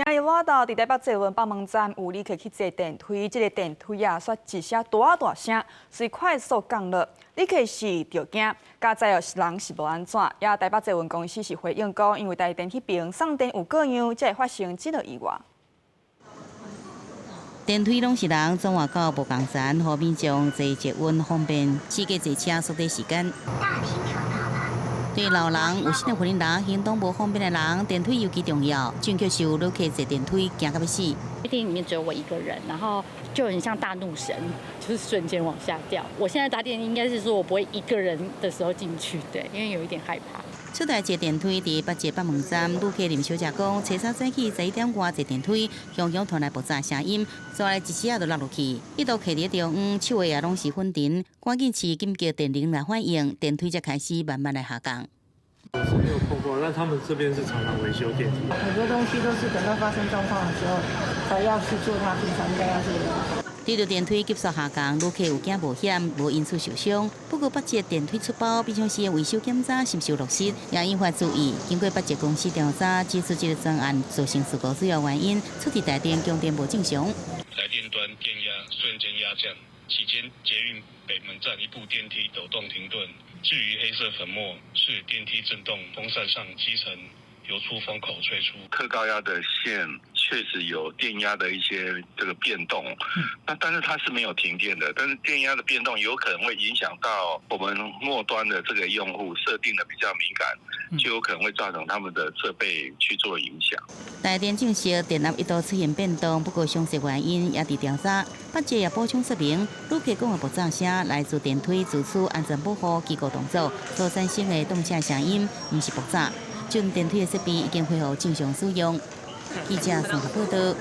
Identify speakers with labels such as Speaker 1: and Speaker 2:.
Speaker 1: 今日我到佇台北捷運北門站有旅客去坐電梯，這個電梯啊，煞一聲大大聲，隨快速降落，旅客是著驚，佳哉哦，人是無按怎。也台北捷運公司是回應講，因為台電彼爿送電有過量，才會發生這個意外。
Speaker 2: 電梯攏是人，總外口無仝層，予民眾坐捷運方便，設計坐車縮短時間。對老人、有身體困難、行動無方便的人，電梯尤其重要。正確是有旅客坐電梯驚甲欲死。
Speaker 3: 電梯裡面只有我一個人，然後就很像大怒神，就是瞬間往下掉。我現在搭電梯應該是說我不會一個人的時候進去，對，因為有一點害怕。
Speaker 2: 出台坐電梯佇北捷北門站，旅客林小姐講，初三早起11點外坐電梯，雄雄傳來爆炸聲音，煞來一時仔就落落去，一度徛佇中央，手的也攏是粉塵，趕緊飼緊急電鈴來反應，電梯才開始慢慢來下降。
Speaker 4: 是沒有碰過，但他們這邊是常常維修電梯。
Speaker 5: 很多東西都是等到發生狀況的時候，才要去做它平常應該要做的。
Speaker 2: 對著電梯急速下降，旅客有驚無險，無因此受傷。不過北捷電梯出包，平常時的維修檢查是毋是有落實，也引發注意。經過北捷公司調查，指出這個專案造成事故主要原因，出佇台電供電無正常。
Speaker 6: 台電端電壓瞬間壓降，期間捷運北門站一部電梯抖動停頓。至於黑色粉末，是電梯震動風扇上積層由出風口吹出。
Speaker 7: 特高壓的線確實有電壓的一些這個變動，那但是它是沒有停電的，但是電壓的變動有可能會影響到我們末端的這個用戶設定的比較敏感，就有可能會造成他們的設備去做影響。
Speaker 2: 台電證實電壓一度出現變動，不過詳細原因也佇調查。北捷也補充說明，旅客講的爆炸聲來自電梯自主安全保護機構動作所產生的動車聲音，毋是爆炸。這電梯的設備已經恢復正常使用。記者綜合報道。